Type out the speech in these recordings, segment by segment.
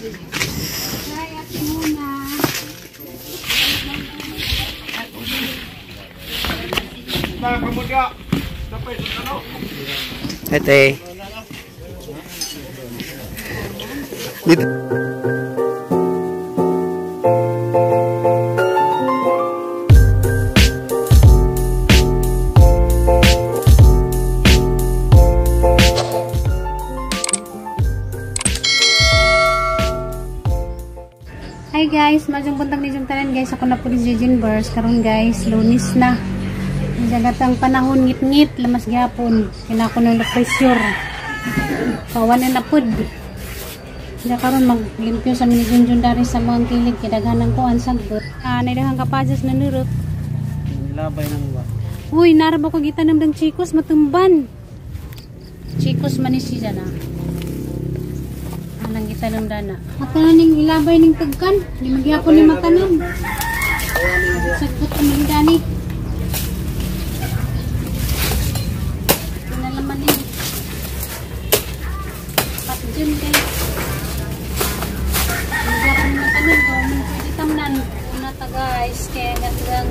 Hi, Ate Muna. Ete. Dito. Hi guys, maayong buntag ni tanan guys. Ako na po ni Jejin Bers. Karon guys, Lunes na. Jagatang panahon ngit-ngit lamas gihapon. Kinako ng pressure. Kawan na pud. Diya karon maglimpyo sa mini Junjun dari sa mga kilig kidaghanan ko ang sagbot. Ah, naidahan kapajas na nurot. Labay nang ba? Uy, naraba ko gitanom ng chikos matumban. Chikos man ni siya na. Anang gitanom dana. Matanan ning ilabay ning tagkan, di magyapon ni matanom. Sagbot ang mga dani. Pinalaman ni. Patjun kay. Magyapon ni matanom ko, pwede tamnan. Una ta guys, kaya hanggang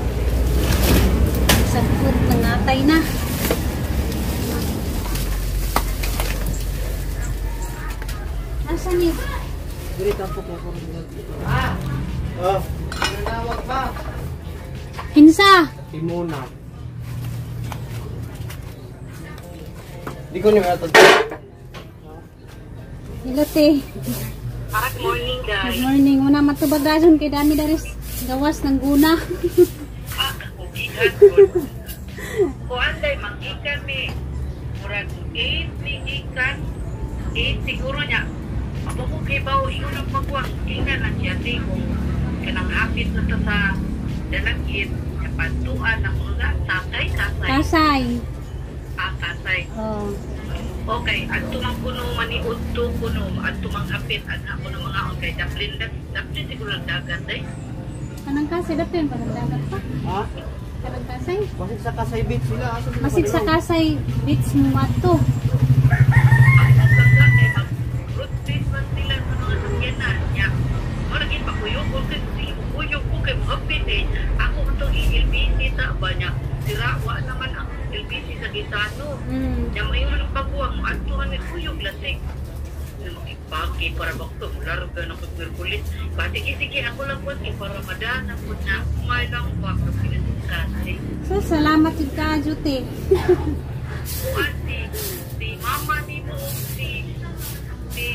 sagbot nangatay na. Asa ni? Diri tampo ko ko. Ah. Oh. Nanawag ba? Kinsa? Timona. Di ko ni matod. Hello te. Good morning, guys. Good morning. Una matubag rason kay dami daris gawas ng guna. Ah, gikan ko. Kuan day manggikan mi. Murag 8 ni gikan. 8 siguro niya. Abo ko kay bawo ingon ang pagwang ingan na siya te kung kanang hapit na ta sa dalagit sa pantuan ng mga sakay kasay. Kasay. Ah, kasay. Oh. Okay, adto man kuno maniudto kuno, adto mang hapit adha kuno mga okay, daplin daplin siguro ang dagat eh. Kanang kasay daplin pa dagat pa. Ha? Kanang kasay. Basig sa Kasay Beach sila. Asa sila Basig sa Kasay Beach mo ato. Ang pagka kay mag road trip man sila sa mga sakyanan niya. Mura gid pakuyog ko kay kuyog ko kay mohapit eh. Ako atong i-LBC ta ba niya. Sira wa naman ang LBC sa Gisano. Nya mayon ang pagbuwang mo adto kami kuyog lasing. Makipaki para bakto larga na ko Merkulis. Ba sige sige ako lang po para madana po na may lang pa ko kasi. So salamat jud ka jud te. Kuan si mama ni mo si si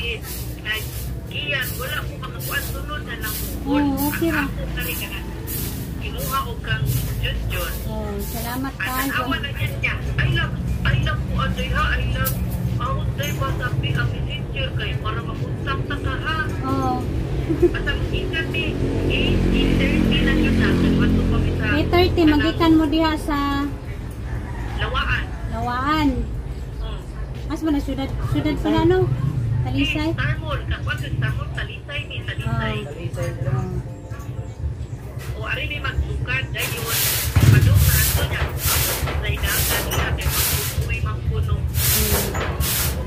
Gian wala ko makakuan sunod na lang ko. Oh, okay ra. Ako kali ka na. Kinuha ko kang Junjun. Oh, salamat ka. Ang awa na yan niya. I love ko aday ha. I love. Ako day ba sabi ang messenger kay para makontak ta ka ha. Oh. Basta magikan mi 8:30 na yun na. Nagwadto kami sa 8:30 magikan mo diha sa Lawaan. Lawaan. Mas man na syudad pa na no? Talisay. Star Mall, kakuan sa Star Mall Talisay ni Talisay. Talisay. O ari mi magsukad dayon. Padung na ato niya. Sa dagan niya kay magpupuy mangkuno.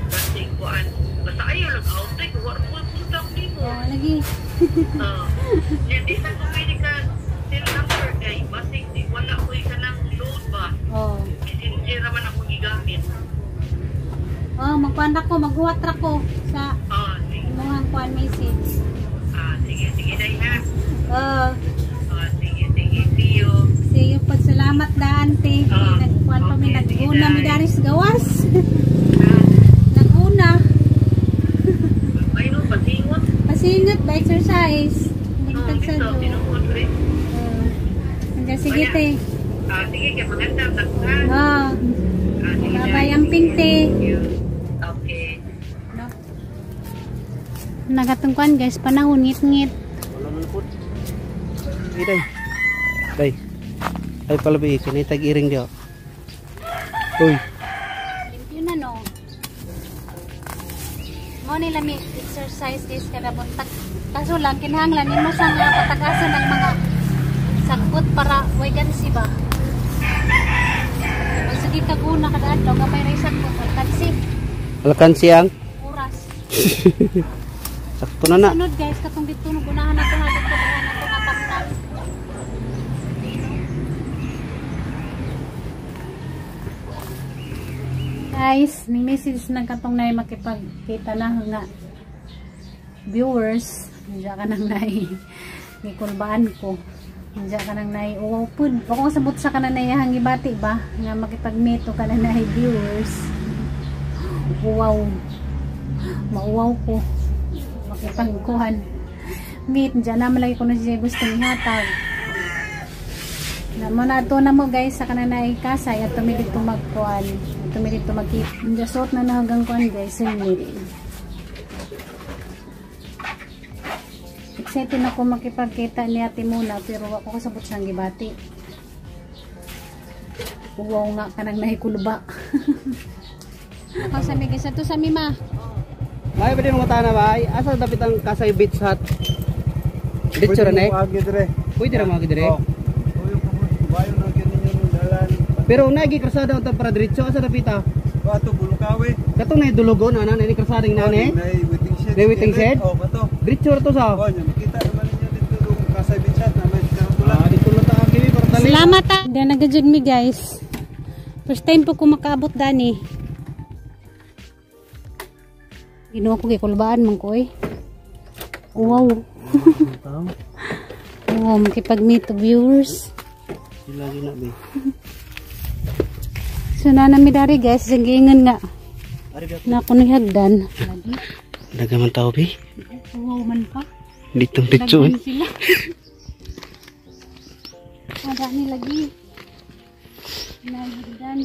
Kasi kuan basta ayo lang outtake wa mo puntang nimo. Oh, lagi. Nya di sa ko pwede ka cell number kay basig di wala koy kanang load ba. Oh. Messenger ra man ako gigamit. Oh, magkuan ra ko, maghuwat ra ko sa Oh, sige. imong kuan message. Ah, sige sige day ha. Oh, Oh, sige sige. See you. see you po. Salamat daan te. Ah, Nagkuan pa mi okay, sige, naguna mi day. daris gawas. Ah, Naguna. ay no, pasingot. Pasingot ba exercise? Oh, Nagtag sa dito, do. tinuod rin. Oh. Sige te. Ah, sige kay maganda ta ha. Oh. Ah, sige, Bye-bye day. ang pinte. Thank you. Okay. No. Nagatungkuan guys, panahon ngit-ngit. Wala man po. Day. Day. Ay palabi kini tag iring diyo. Uy. Limpyo na no. Mo ni lami exercise guys kada buntag. Kaso lang kinahanglan nimo sa nga patagasan ng mga sagbot para way gansi ba. Magsige ka guna kada adlaw gamay ra sagbot alkansi Alkansi ang oras. Sakto na na. Sunod guys, katong dito no gunahan nato nga dito nato nga tamtam. Guys, ni message nang katong nay makipagkita na nga viewers, diya ka nang nay gikulbaan ko. Diya ka nang nay uwaw pud. Ako sabot sa kanan nay hang gibati ba nga makipag-meet ka na nay viewers. Uwaw. Mauwaw ko. Makipagkuhan. Meet diya na malagi ko na siya gusto nihatag. Na mo na to na mo guys sa kananay kasay at tumilit magkuan. Tumilit magkit. Diya suot na nahagang kuan guys helmet. Excited na ako makipagkita ni Ate Muna pero ako kasabot siyang gibati. Uwaw nga kanang nahikulba. Ako sa mi guys, ato sa mi ma. May pwede mga tana ba? Asa dapit ang Kasay Beach Hut? Dito ra na eh. Pwede ra mga dire. Pero nagi krasada unta para diretso asa dapit ah? Bato Bulukawe. Katong na dulugon ana ni krasada ng nani. Nay waiting shed. Nay waiting shed? Oh, bato. Diretso ra to sa. Oh, nya makita naman ninyo dito yung Kasay Beach Hut na may karantulan. Ah, dito lang ta kimi para tali. Salamat ah. Diyan nagajud mi guys. First time po ko makaabot dani. Ginawa ko gikulbaan man ko eh. Wow. Wow, makipag-meet to viewers. Lagi na be. So na nami dari guys, ang giingon nga na kuno hagdan. Daga man tao be. Wow man pa. Dito diretso eh. Daghan sila. Ada ni lagi. Nahagdan.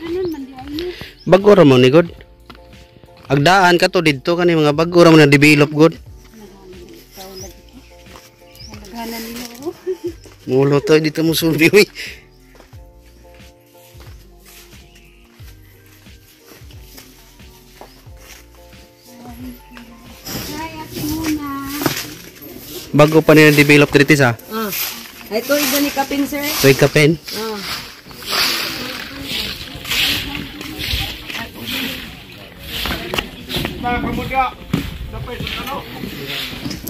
Ano man di ay ni? Bago ra mo ni god. Agdaan ka to didto kani mga bago ra mo na develop god. Naghanan nila oh. Mulo to dito mo sulbi oy. Hi, Ate Muna. Bago pa nila develop dito sa. Ah. Ay, tuig na ni Kapin, sir. Tuig kapin. Ah.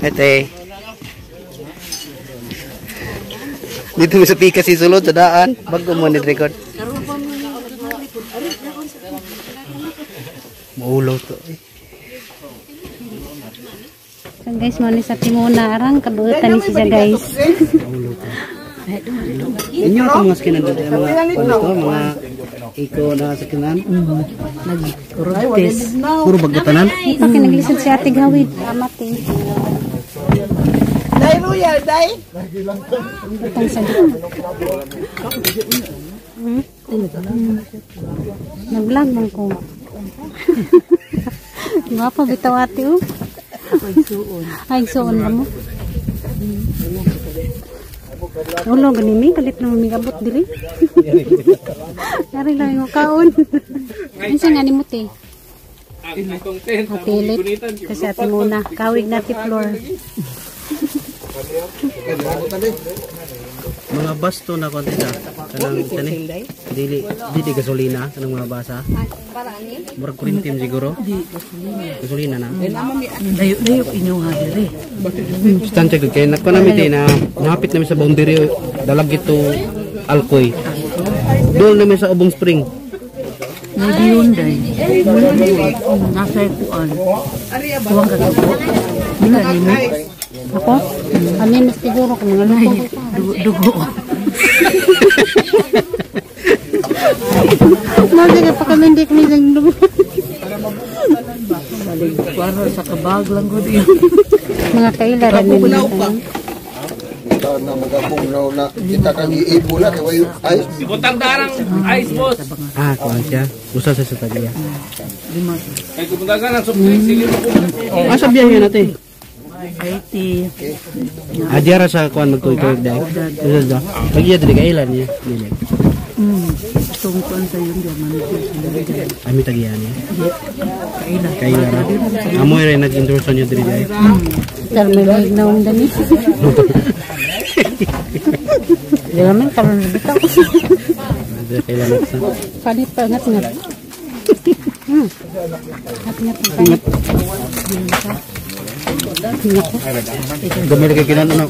Ete. Dito mo sa pika si sulod sa daan. Bago mo ni record. Maulo to eh. So guys, mo ni sa Timona arang kabuutan ni siya guys. Maulo to. Inyo itong mga skinan dito, mga ano to, mga iko na sakinan. Nag-road test. Puro bagatanan. Ay, pa kinaglisod si Ate Gawid. Salamat eh. Day, Royal, day! Utang sa Nag-vlog man ko. Gwapo bitaw ate oh. Ay, suon na mo. Ulo, gani mi, kalit na migabot diri. Dari lang yung kaon. Unsa nga ni mo te? Atilit. Kasi ate muna, kawig na ti floor. Mga basto na konti sa kanang kani. Dili dili gasolina kanang mga basa. Murag kurintim siguro. Gasolina na. Dayo, dayo inyo ha, dire. Substansya gud kay nagko nami din na napit nami sa boundary dalag ito Alcoy. Doon namin sa Ubong Spring. Nadiyon, day. Nasa kuan. Tuwang kagabo. Bila ni mo. Ako? Kami mas siguro kung mga luto. Dugo, dugo. Mao pa kami hindi kami lang dugo. Balig, kuano sa kabag lang gud yun. Mga kailaran nila. Na magabong na na kita kang iibo na kay wayo ay Butang darang ice boss. Ah, kuan siya. Usa sa tagiya. Lima. Kay kumundagan ang soft drink sige mo ko. Ah, sa biyahe natin. IT. Ah, diara sa kuan magtuig-tuig dai. Usa sa. Tagiya dili kailan niya. Dili. Itong kuan sa yun, di manager sila. Ami tagiya niya. Kaila. Kaila ra. Amoy ra nag-endorse niyo diri dai. Sir, may mahig na dani. Di naman karon bitaw. Kaila na sa. Palit pa ngat ngat. At nga pagkain. Gamay lagi kinan ano.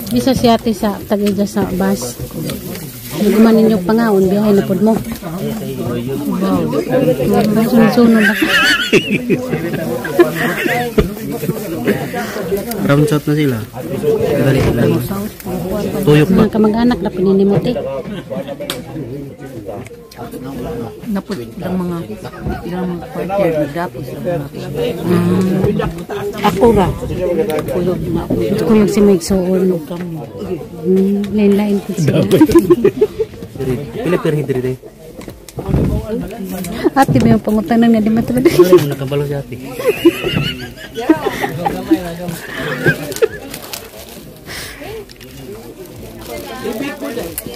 Bisa si ate sa tag-ija sa bus. Naguman ninyo pangaon, biyahe na pod mo. Sunod-sunod na. Round shot na sila. Dali dali. Tuyok ba? Mga kamag-anak na pininimot eh. Napod ang mga ilang mga partner nagdapos sa mga. Ako ra. Kuyog na ako. Kuyog si Meg Soon. Lain-lain po sila. Pila per hidri day. Ate, may pangutanan nga di matulad. Wala mo nakabalo si ate.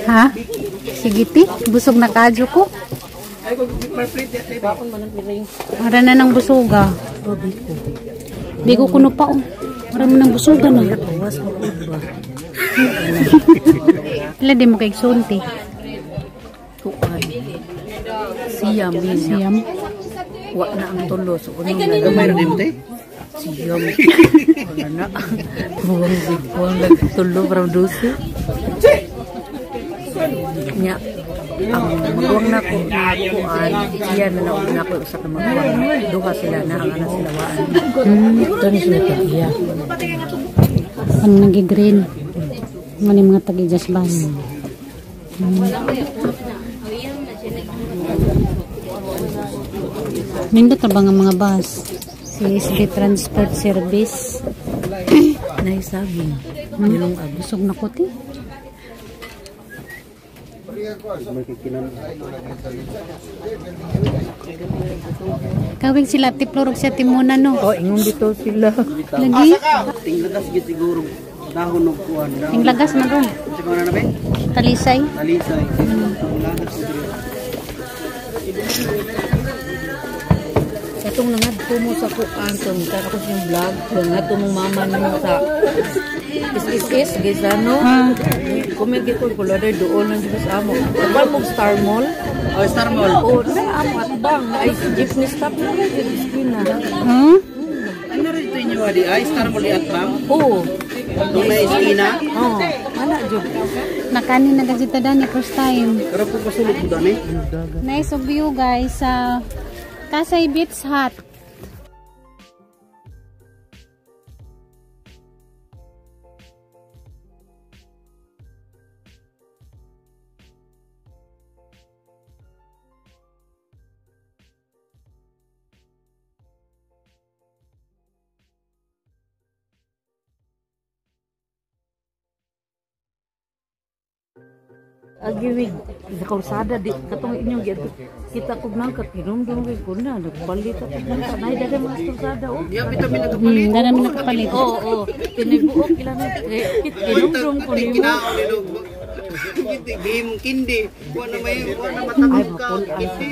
Ha? Sige ti, busog na kadyo ko. Ara na ng busuga. Bigo kuno pa oh. Ara mo ng busuga na. Pila di mo kay sunti. Kuan. Siyam niya. Siyam. Wa na ang tulo so unong na. Gamay ra di mo te. Siyam. Wala na. Buwang buwang tulo from 12. Nya ang maguwang na ko na kuan siya na naog na ko usa ka maguwang. Duha sila na ang anak sila waan. Ito ni sila tag-iya. Ang nagi-green. Mani mga tag-ijas bus. Nindot na ba nga mga bus? CSB Transport Service. Naisaging. Nilong busog na ko ti. Kawing sila tiplorog siya timuna no. Oh, ingon dito sila. Lagi. Tinglagas gyud siguro dahon og kuan. Tinglagas man ron. Siguro na be? Talisay. Talisay. Tinglagas siguro. Katong nangadto mo sa kuan tong tapos yung vlog, nangadto mong mama nimo sa SSS Gaisano. Comment gyud ko kuloder doon lang jud sa amo. Wal mo Star Mall. Oh, Star Mall. Oh, na amo at bang ay jeepney stop na lang jud iskina. Ano rin ito inyo adi ay Star Mall di Atbang? Oh. Doon na iskina. Oh, ana jud. Nakani na gazeta dani first time. Pero kung pasulod mo dani. Nice of you guys sa Kasay Beach Hut. Agiwig sa kalsada di katong inyong giadto kita kog nangkat kinumdum kay ko na nagpalit ako nangkat nay dada mga kalsada oh. Di apita mi nagpalit. Dada mi nagpalit. Oo, oo. Tinibuok ila na kinumdum ko nimo. Kindi kindi. Wa na may wa na matabok ka kindi.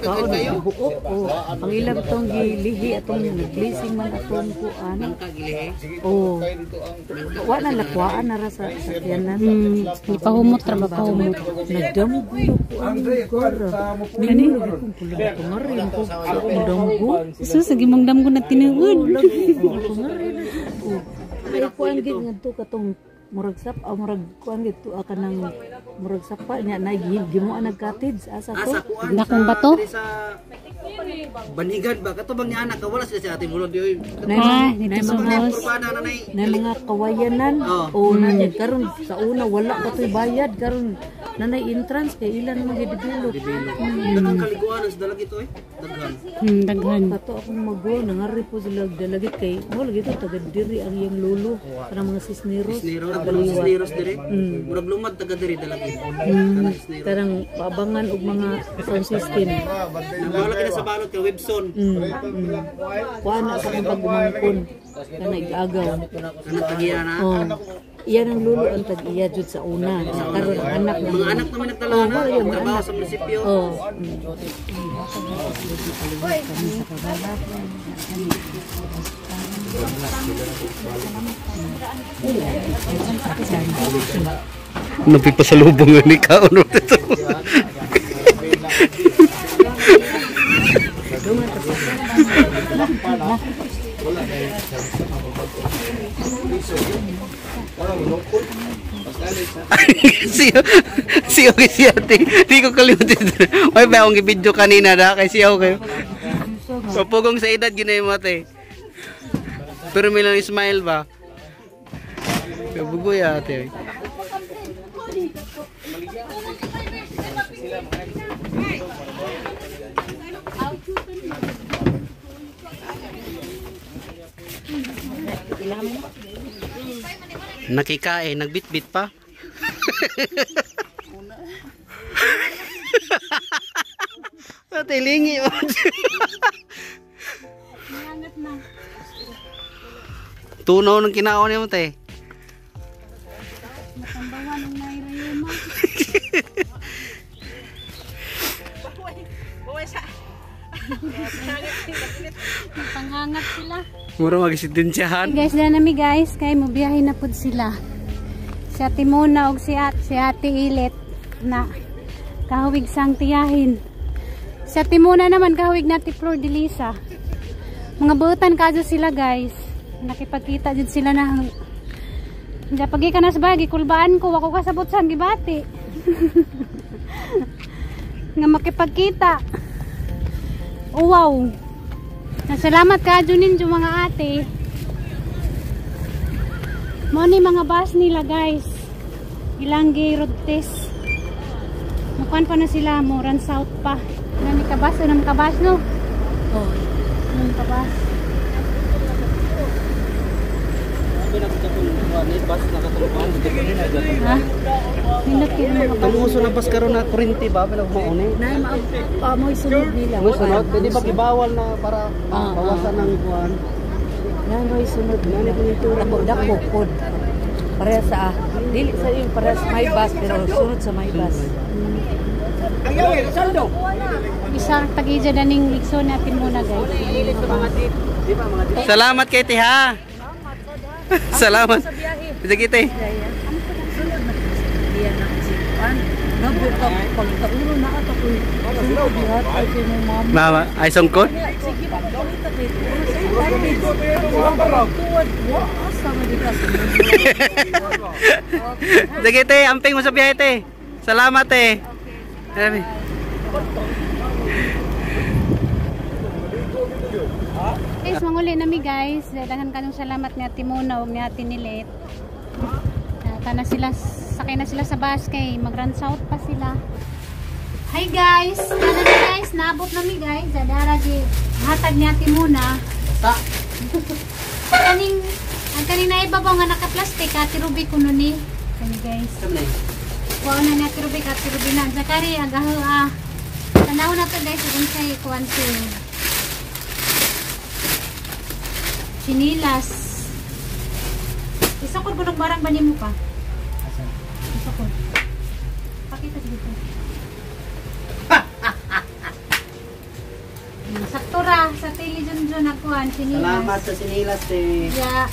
Kaon buok oh. Ang ilang tong gilihi atong nag-glazing man atong kuan. Oh. Wa na lakwaan na ra sa sakyanan. Gipahumot ra ba pahumot. Nagdamgo ko ang lugar. Nini kung pula pangarin ko damgo. Sus, sige mong damgo na tinuod. Pangarin ko. Ay kuan gid ngadto katong murag sap aw murag kuan gid to kanang murag sapa nya na gimuan nag cottage asa to. Dakong bato. Banigan ba kato bang ni anak ka wala sila sa ating mulod yoy. Ah, dito sa house. Na mga kawayanan o na karon sa una wala pa toy bayad karon nanay entrance kay ilan man gidevelop. Daghang kaliguan sa dalagit oy. Daghan. Daghan. Kato akong mago nangari po sila dalagit kay mo lagi to taga diri ang iyang lolo kanang mga Cisneros. Cisneros diri. Murag lumad taga diri dalagit. Karang paabangan og mga sound system. Wala kina sa balot kay Webson. Kuan na sa akong pag-umangkon kana igagaw. Kana tagiya na. Oh. Iyan ang lolo ang tag-iya jud sa una. Karon ang anak na mga anak naman nagtala na trabaho sa munisipyo. Oh. Napipasalubong ni kaon dito. Siyo kay si ate. Di ko kalimutin. May ba akong video kanina da kay siyo kayo. Papugong sa edad ginay mo ate. Pero may lang smile ba? Kabugoy ate. Nakikain, nagbitbit pa. Ate, lingi mo. Nangangat na. Tunaw ng kinaon niya mo, te. Matambawan ng nairayuma. Panghangat sila. Mura magsidensyahan. Hey guys, dala nami guys, kay mobiyahe na pud sila. Si Ate Mona og si Ate Ilit na kahawig sang tiyahin. Si Ate Mona naman kahawig na Ate Flor de Lisa. Mga buutan kadyo sila guys. Nakipagkita jud sila na. Diya pagi ka na sa bagay, kulbaan ko, wako kasabot sa gibati. Nga makipagkita. Oh, wow. Salamat kadyo ninyo mga ate. Mo ni mga bus nila guys. Ilang road test. Mukuan pa na sila mo run south pa. Nani ka bus, anong ka bus no? Oh, anong ka bus? Ha? Nindot kayo mga bus. Tumuso na bus karon na kurinti ba pero mauni. Nay maamoy sunod nila. Mo sunod, pwede ba gibawal na para bawasan ng kuan? Nay mo'y sunod nila. Dako pod. Pareha sa dili sa yung pareha sa may bus pero sunod sa may bus. Isang tagija na ning likso natin muna guys. Salamat kay Tiha. Salamat. Sige te. Sunod na diyan na si kuan. Nabuka pagkaulo na ato ko. Sunod diha kay mo mama. Mama, ay sungkot. Sige pa pangita kay tuwad wa asa man di ka sunod. Sige te, amping mo sa biyahe te. Salamat te. Okay. Guys, manguli nami guys. Daghan kanong salamat ni Ate Mona ug ni Ate Nilet. Kana sila, sakay na sila sa bus kay mag-run south pa sila. Hi guys, kana na guys, naabot nami guys. Adara gi hatag ni Ate Mona. Basta. Kaning ang kaning naibabaw nga naka-plastic, Ate Ruby kuno ni. Kani guys. Kuha na ni Ate Ruby, Ate Ruby na. Zakari agaho ah. Tanaw na to guys kung unsay kuan si Chinilas. Isukod ko ng barang ba nimo pa? Isukod. Pakita dito. Sakto ra sa tili Junjun akuan chinilas. Salamat sa sinilas te. Yeah.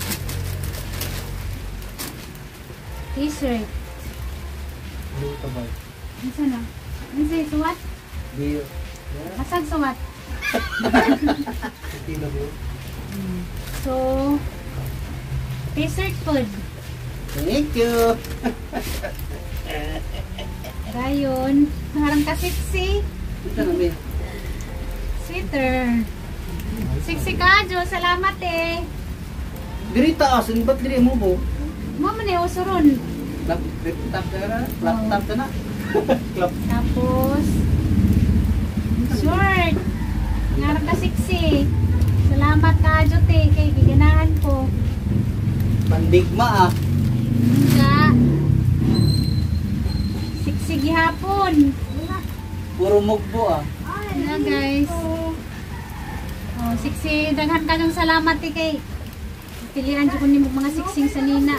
T-shirt. Ano ito ba? Ano na? Ano sa'yo, suwat? Di. Masag suwat. So, t-shirt pod. Thank you. Dayon, harang kasiksi. Ito na may. Sweater. Siksi ka, Jo. Salamat eh. Diri taas, ba't diri mo bo? Mo man eh, usuron. Laptop na, laptop na. Tapos, short. Ngarang kasiksi. Salamat ka, Jo, te. Kay giganahan ko. Pandigma ah. Nga. Siksi gihapon. Puro mugbo ah. Na guys. Oh, siksi daghan kayong salamat eh kay pilian jud ko nimo mga siksing sa nina.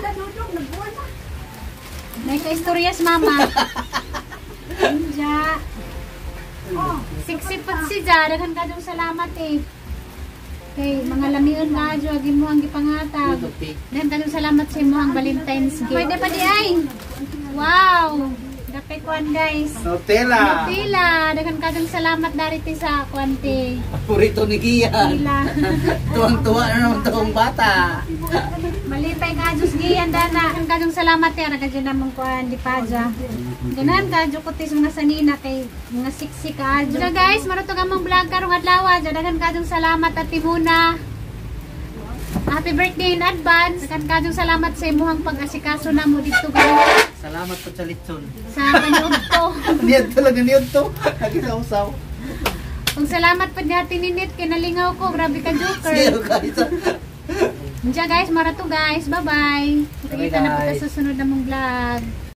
May ka-istorya sa mama. Inja. Oh, siksi pud si Ja, daghan kayong salamat eh. Kay mga lamion ka jo agi mo ang gipangatag. Daghan kayong salamat sa imong Valentine's gift. Pwede pa di ay. Wow. Dapay kuan, guys. Nutella. Nutella. Daghan kagong salamat dariti sa kuan te. Paborito ni Gian. Nila. Tuwang-tuwa na naman toong bata. Malipay ka Diyos Gian dana. Daghan kagong salamat te ara ka dyan namong kuan di pa dya. Ganahan ka dyo ko te sa mga sanina kay mga siksi ka dyo. So guys, marutog among vlog karong adlaw. Daghan kagong salamat, Ate Muna. Happy birthday in advance. Daghan kagong salamat sa imuhang pag-asikaso namo dito, guys. Salamat po sa litson. Sa panood ko. Niyad talaga niyad to. Nagisaw-saw. Kung salamat pa ni Ate Ninit, kinalingaw ko. Grabe ka, joker. See you, guys. Diyan guys, marato guys. Bye-bye. Kita na po Bye, guys. sa susunod na mong vlog.